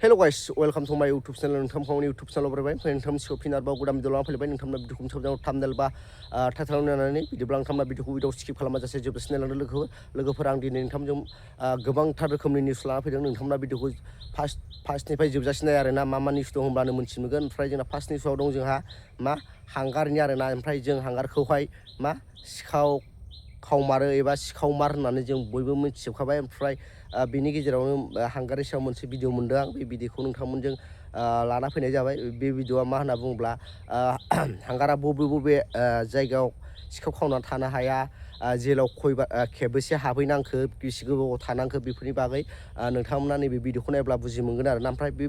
Hello guys, welcome to my YouTube channel. नोंथांमोननि YouTube channel बारबाय नोंथांमोन सिखौ फिनार बा गोदान भिडिअ लाना फैबाय नोंथांमोना भिडिअखौ साबजाव थामनेल बा टाइटेल नायनानै बिदिब्ला नोंथांमोना भिडिअखौ स्किप खालामा जासे जोबजासिम नायलांदो लोगोफोर आं दिनै नोंथांजों गोबांथार रोखोमनि निउस लाना फैदों नोंथांमोना भिडिअखौ फार्स्टनिफ्राय जोबजासिम नाय आरोना मा निउस दं होनब्लानो मोनथिगोन ओमफ्राय जोंना फार्स्ट निउसआव दं जोंहा मा हांगारनि आरोना ओमफ्राय जों हांगारखौहाय मा खावमारो एबा सिखावमार होननानै जों बयबो मिथिजोबखाबाय ओमफ्राय बेनि गेजेरावनो हांगारनि सायाव मोनसे भिडिअ मोन्दों आं बे भिडिअखौ नोंथांमोनजों लाना फैनाय जाबाय बे भिडिअआ मा होनना बुङोब्ला हांगारा बबे जायगायाव सिखाव खावनानै थानो हाया जेलाव खेबबेसे हाबहैनांखो बेसे गोबाव थानांखो बेफोरनि बागै नोंथांमोना नैबे भिडिअखौ नायब्ला बुजि मोनगोन आरोना ओमफ्राय बे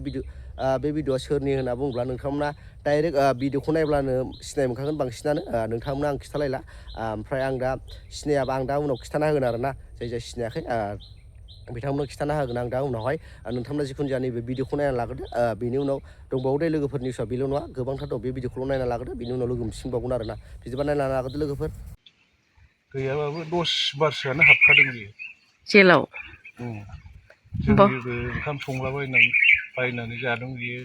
भिडिअआ सोरनि होनना बुङोब्ला नोंथांमोना डाइरेक्ट भिडिअखौ नायब्लानो सिनाय मोनखागोन बांसिनानो नोंथांमोना आं खिथालायला ओमफ्राय आं दा सिनायाबा आं दा उनाव खिथाना होगोन आरोना जाय सिनायाखै बिथांमोननो खिथाना होगोन आं दा उनावहाय नोंथांमोना जिखुनु जाया नैबे भिडिअखौ नायना लाग्रोदो बेनि उनाव दंबावो दे लोगोफोर निउसआ बेल' नङा गोबांथार दं बे भिडिअखौल' नायना लाग्रोदो बेनि उनाव लोगो मोनफिनबावगोन आरोना बिदिबा नायना लाग्रोदो लोगोफोर गैयाबाबो 10 बारसोआनो हाबखादों बियो जेलाव जोंबो ओंखाम बायनानै जादों बियो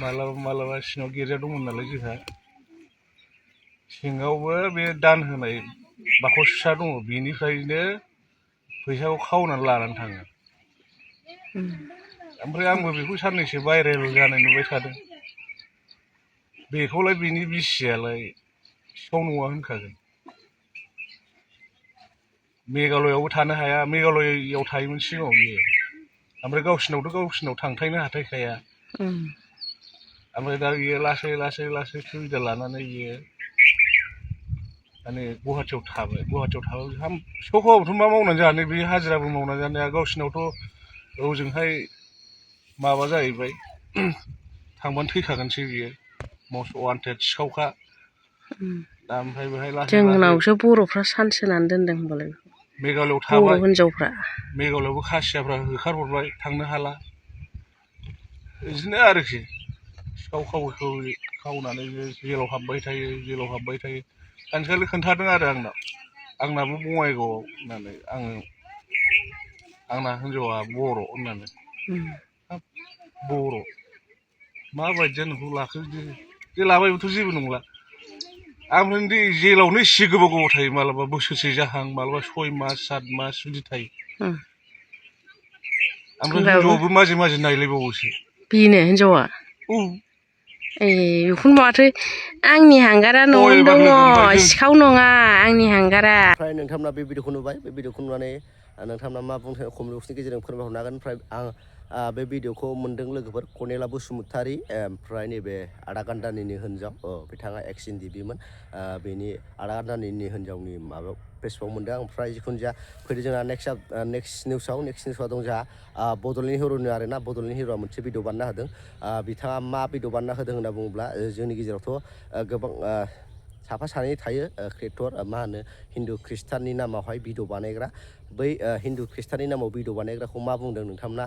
मालाबा सिङाव गिर्जा दंमोन नालाय जोंहा सिङावबो बे दान होनाय बाखस फिसा दङ बेनिफ्रायनो फैसाखौ खावनानै लानानै थाङो ओमफ्राय आंबो बेखौ साननैसो भाइरेल जानाय नुबाय थादों बेखौलाय बिनि बिसियालाय सिखाव नङा होनखागोन मेघालयआवबो थानो हाया मेघालयआव थायोमोन सिगाङाव बियो ओमफ्राय गावसिनाव थांथायनो हाथायखाया ओमफ्राय दा बियो लासै सुबिदा लानानै बियो माने गुवाहाटियाव थाबाय सिखाव खावाबाथ' मा मावनानै जानो बे हाजिराबो मावनानै जानाया गावसिनावथ' ओजोंहाय माबा जाहैबाय थांबानो थैखागोनसै बियो मस्ट वान्टेड सिखावखा दा ओमफ्राय बेहाय जोंनावसो बर'फ्रा सान्स होनानै दोनदों होनबालाय मेघालयआव थाबाय बर' हिनजावफ्रा मेघालयआवबो खासियाफ्रा होखारहरबाय थांनो हाला बिदिनो आरोखि सिखाव खावनानै जेलाव हाबबाय थायो सानसेखालि खोन्थादों आरो आंनाबो बङाइगावआव होननानै आंना हिनजावा बर' होननानै बर' माबायदि नोंखौ लाखो जे लाबायबोथ' जेबो नंला ओमफ्राय जेलावनो एसे गोबाव थायो मालाबा बोसोरसे जाहां मालाबा 6 मास 7 मास बिदि थायो ओमफ्राय हिनजावाबो माजे नायलायबावोसो बेनो हिनजावा बेखौनो माथो आंनि हांगारा न'आवनो दङ सिखाव नङा आंनि हांगारा ओमफ्राय नोंथांमोना बे भिडिअखौ नुबाय बे भिडिअखौ नुनानै नोंथांमोना मा बुंनो कमेन्ट बक्सनि गेजेरजों फोरमायहरनो हागोन ओमफ्राय आं बे भिडिअखौ मोन्दों लोगोफोर कनेला बसुमतारी ओमफ्राय नैबे आदा गान्दानिनि हिनजाव बिथाङा एक्स इन्दिबिमोन बेनि आदा गान्दानिनि हिनजावनि माबायाव फेसबुकाव मोन्दों ओमफ्राय जिखुनु जाया फैदो जोंहा नेक्स्ट निउसआव दं जोंहा बड'लेण्ड हिर'नि आरोना बड'लेण्ड हिर'आ मोनसे भिडिअ बानायना होदों बिथाङा मा भिडिअ बानायना होदों होनना बुङोब्ला जोंनि गेजेरावथ' गोबां साफा सानै थायो क्रिएटर मा होनो हिन्दु ख्रिस्टाननि नामावहाय भिडिअ बानायग्रा बै हिन्दु ख्रिस्टाननि नामाव भिडिअ बानायग्राखौ मा बुंदों नोंथांमोना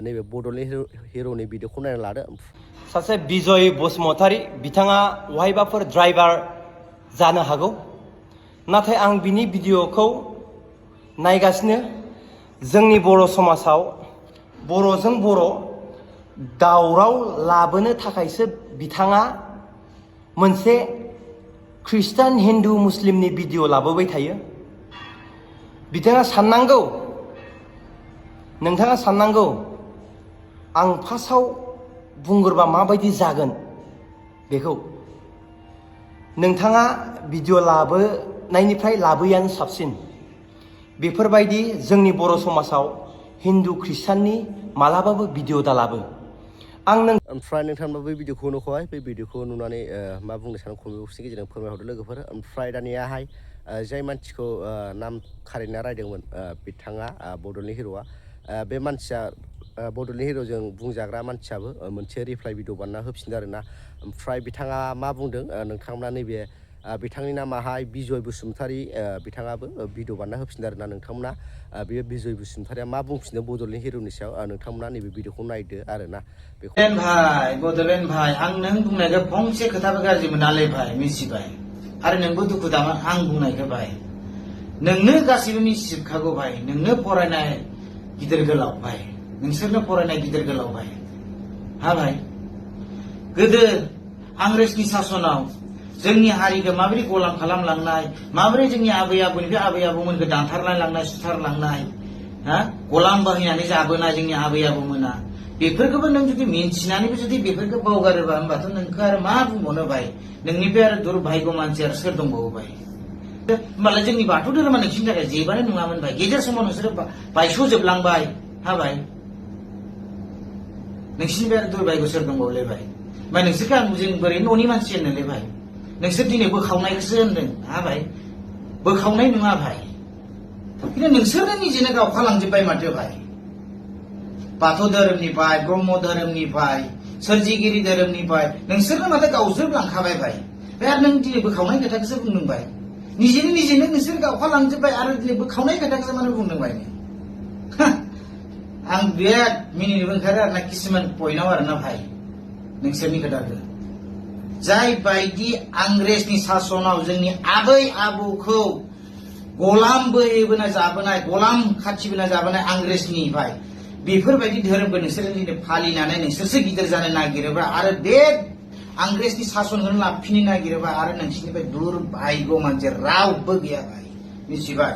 नैबे बड'लेण्ड हिर'नि भिडिअखौ नायना लादो सासे बिजय बसुमतारी बिथाङा बहायबाफोर ड्राइभार जानो हागौ नाथाय आं बिनि भिडिअखौ नायगासिनो जोंनि बर' समाजाव बर'जों बर' दावराव लाबोनो थाखायसो बिथाङा मोनसे ख्रिस्टान हिन्दु मुस्लिमनि भिडिअ लाबोबाय थायो बिथाङा साननांगौ आं फार्स्टआव बुंग्रोबा माबायदि जागोन बेखौ नोंथाङा भिडिअ लाबोनायनिफ्राय लाबोयैयानो साबसिन बेफोरबायदि जोंनि बर' समाजाव हिन्दु ख्रिस्टाननि मालाबाबो भिडिअ दालाबो ओमफ्राय नोंथांमोना बै भिडिअखौ नुखाबाय बे भिडिअखौ नुनानै मा बुंनो सानो कमेन्ट बक्सनि गेजेरजों फोरमायहरदो लोगोफोर ओमफ्राय दानियाहाय जाय मानसिखौ नाम खारिना रायदोंमोन बिथाङा बड'लेण्ड हिर'आ बे मानसिया बड'लेण्ड हिर'जों बुंजाग्रा मानसियाबो मोनसे रिप्लाइ भिडिअ बानायना होफिनदों आरोना ओमफ्राय बिथाङा मा बुंदों नोंथांमोना नैबे बिथांनि नामाहाय बिजय बसुमतारी बिथाङाबो भिडिअ बानायना होफिनदों आरोना नोंथांमोना बे बिजय बसुमतारीया मा बुंफिनदों बड'लेण्ड हिर'नि सायाव नोंथांमोना नैबे भिडिअखौ नायदो आरोना बड'लेण्ड भाई आं नों बुंनायखौ फंसे खोथाबो गाज्रि मोनालै भाई मिथिबाय आरो नोंबो दुखु दामा आं बुंनायखौ भाई नोंनो गासैबो मिथिजोबखागौ भाई नोंनो फरायनाय गिदिर गोलाव भाई नोंसोरनो फरायनाय गिदिर गोलाव भाई हा भाई गोदो इंराजनि सासनाव जोंनि हारिखौ माबोरै गलाम खालामलांनाय माबोरै जोंनि आबै आबौमोनखौ दानथारलांनाय सुथारलांनाय हा गलाम बाहायनानै जाबोनाय जोंनि आबै आबौमोना बेफोरखौबो नों जुदि मिन्थिनानैबो जुदि बेफोरखौ बावगारोबा होमबाथ' नोंखौ आरो मा बुंबावनो भाई नोंनिफ्राय आरो दुर्भाग्य मानसि आरो सोर दंबावो भाई होमबालाय जोंनि बाथौ धोरोमा नोंसिनि थाखाय जेबोआनो नङामोन भाई गेजेर समाव नोंसोरो बायस'जोबलांबाय हा भाई नोंसिनिफ्राय आरो दुर्भाग्य सोर दंबावोलै भाई ओमफ्राय नोंसोरखौ आं जों बोरै न'नि मानसि होनोलै भाई नोंसोर दिनै बोखावनायखौसो होनदों हा भाई बोखावनाय नङा भाई खिन्थु नोंसोरनो निजेनो गावखालांजोब्बाय माथो भाई बाथौ धोरोमनिफ्राय ब्रह्म धोरोमनिफ्राय सोरजिगिरि धोरोमनिफ्राय नोंसोरनो माथो गावजोबलांखाबाय भाई आरो नों दिनै बोखावनाय खोथाखौसो बुंदों भाई निजेनो नोंसोर गावखालांजोब्बाय आरो दिनै बोखावनाय खोथाखौसो मानो बुंदों भाई आं बिराद मिनिनोबो ओंखारो आरोना किसुमान पइन्टआव आरोना भाई नोंसोरनि खोथाखौ जाय बायदि इंराजनि सासनाव जोंनि आबै आबौखौ गलाम बोहैबोना जाबोनाय गलाम खाथिबोना जाबोनाय इंराजनि भाई बेफोरबायदि धोरोमखौ नोंसोरो दिनै फालिनानै नोंसोरसो गिदिर जानो नागिरोब्ला आरो बे इंराजनि सासनखौ लाफिननो नागिरोबा आरो नोंसिनिफ्राय दुर्भाग्य मानसि रावबो गैया भाई मिथिबाय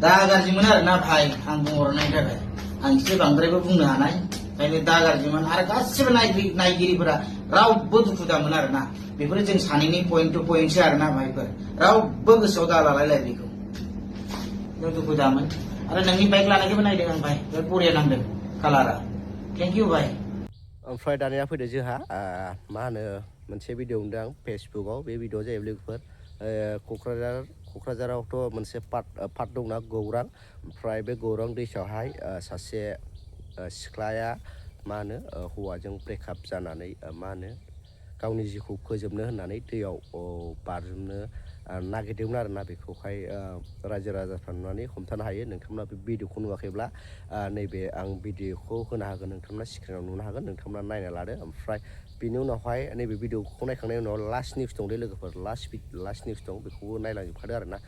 दा गाज्रिमोन आरोना भाई आं बुंहरनायनि थाखाय आं एसे बांद्रायबो बुंनो हानाय ओंखायनो दा गाज्रिमोन आरो गासिबो नायगिरिफोरा रावबो दुखु दामोन आरोना बेफोरो जों सानैनि पइन्ट टु पइन्टसो आरोना भाइफोर रावबो गोसोआव दालालायलाय बेखौ नों दुखु दामोन आरो नोंनि बाइक लानायखौबो नायदों आं भाई बिराद बरिया नांदों कालारा थेंक इउ भाई ओमफ्राय दानिया फैदो जोंहा मा होनो मोनसे भिडिअ नुदों आं फेसबुकआव बे भिडिअ जाहैबाय लोगोफोर क'क्राझारावथ' मोनसे पार्ट दंना गौरां ओमफ्राय बे गौरां दैसायावहाय सासे सिख्लाया मा होनो हौवाजों ब्रेकआप जानानै मा होनो गावनि जिउखौ फोजोबनो होननानै दैयाव बाज्रुमनो नागिरदोंमोन आरोना बेखौहाय रायजो राजाफ्रा नुनानै हमथानो हायो नोंथांमोना बे भिडिअखौ नुवाखैब्ला नैबे आं भिडिअखौ होनो हागोन नोंथांमोना स्क्रिनाव नुनो हागोन नोंथांमोना नायना लादो ओमफ्राय बेनि उनावहाय नैबे भिडिअखौ नायखांनायनि उनाव लास्ट निउस दं दे लोगोफोर लास्ट निउस दं बेखौबो नायलांजोबखादो आरोना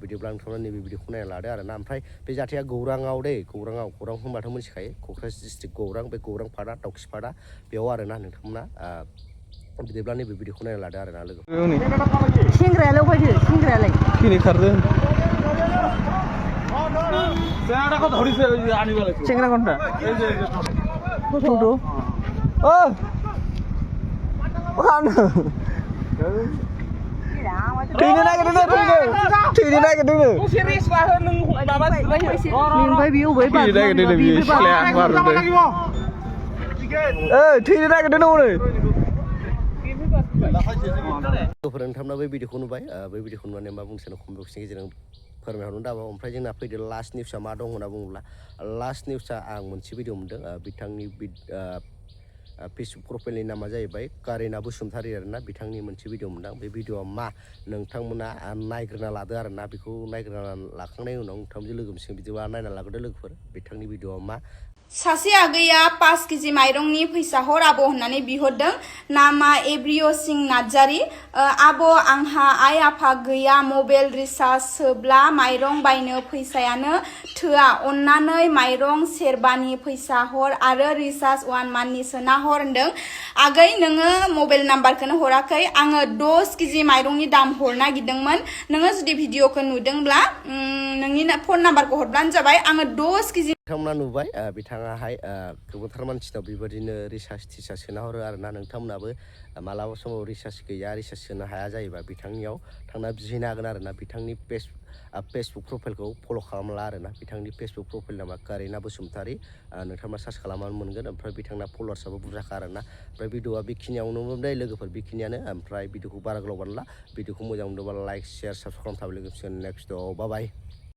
बिदिब्ला नोंथांमोना नैबे भिडिअखौ नायना लादो आरोना ओमफ्राय बे जाथाया गौराङाव दै गौरां होनबाथ' मिथिखायो क'क्राझार डिस्ट्रिक्ट गौरां बे गौरां पार्टआ दाउखि पार्टआ बेयाव आरोना नोंथांमोना बिदिब्ला नैबे भिडिअखौ नायना लादो आरोना लोगो सेंग्रायालाय फैदो सेंग्रायालाय खिनि खारदों सेंग्रा घन्टा थैनो नागिरदों नोंथांमोना बै भिडिअखौ नुबाय बै भिडिअखौ नुनानै मा बुंनो सानो कमेन्ट बक्सनि गेजेरजों फोरमायहरनो दाबाव ओमफ्राय जोंना फैदो लास्ट निउसआ मा दं होनना बुङोब्ला लास्ट निउसआ आं मोनसे भिडिअ मोन्दों बिथांनि फेसबुक प्रफाइलनि नामा जाहैबाय कारिना बसुमतारी आरोना बिथांनि मोनसे भिडिअ मोन्दों बे भिडिअआ मा नोंथांमोना नायग्रोना लादो आरोना बेखौ नायग्रोना लाखांनायनि उनाव नोंथांमोनजों लोगोसे बिदिबा नायना लाग्रोदो लोगोफोर बिथांनि भिडिअआ मा सासे आगैया 5 केजि माइरंनि फैसा हर आब' होननानै बिहरदों नामा एब्रिय सिं नार्जारी आब' आंहा आइ आफा गैया मबाइल रिचार्ज सोब्ला माइरं बायनो फैसायानो थोआ अन्नानै माइरं सेरबानि फैसा हर आरो रिचार्ज 1 मान्थनि सोना हर होनदों आगै नोङो मबाइल नाम्बारखौनो हराखै आङो 10 केजि माइरंनि दाम हरनो नागिरदोंमोन नोङो जुदि भिडिअखौ नुदोंब्ला नोंनि फन नाम्बारखौ हरब्लानो जाबाय आङो 10 केजि नोंथांमोना नुबाय बिथाङाहाय गोबांथार मानसिनाव बेबायदिनो रिचार्ज टिचार्ज सोना हरो आरोना नोंथांमोनाबो मालाबा समाव रिचार्ज गैया रिचार्ज सोनो हाया जायोबा बिथांनियाव थांना बिहैनो हागोन आरोना बिथांनि फेसबुक प्रफाइलखौ फल' खालामला आरोना बिथांनि फेसबुक प्रफाइल नामा कारिना बसुमतारी नोंथांमोना सार्च खालामनानै मोनगोन ओमफ्राय बिथांना फल'वार्सआबो बुरजाखा आरोना ओमफ्राय भिडिअआ बेखिनियावनो मोनबाय लोगोफोर बेखिनियानो ओमफ्राय भिडिअखौ बारा गोलाव बानायला भिडिअखौ मोजां मोनदोंबा लाइक शेयार साबसक्राइब खालामना थाबाय लोगोसे नेक्स्ट बाय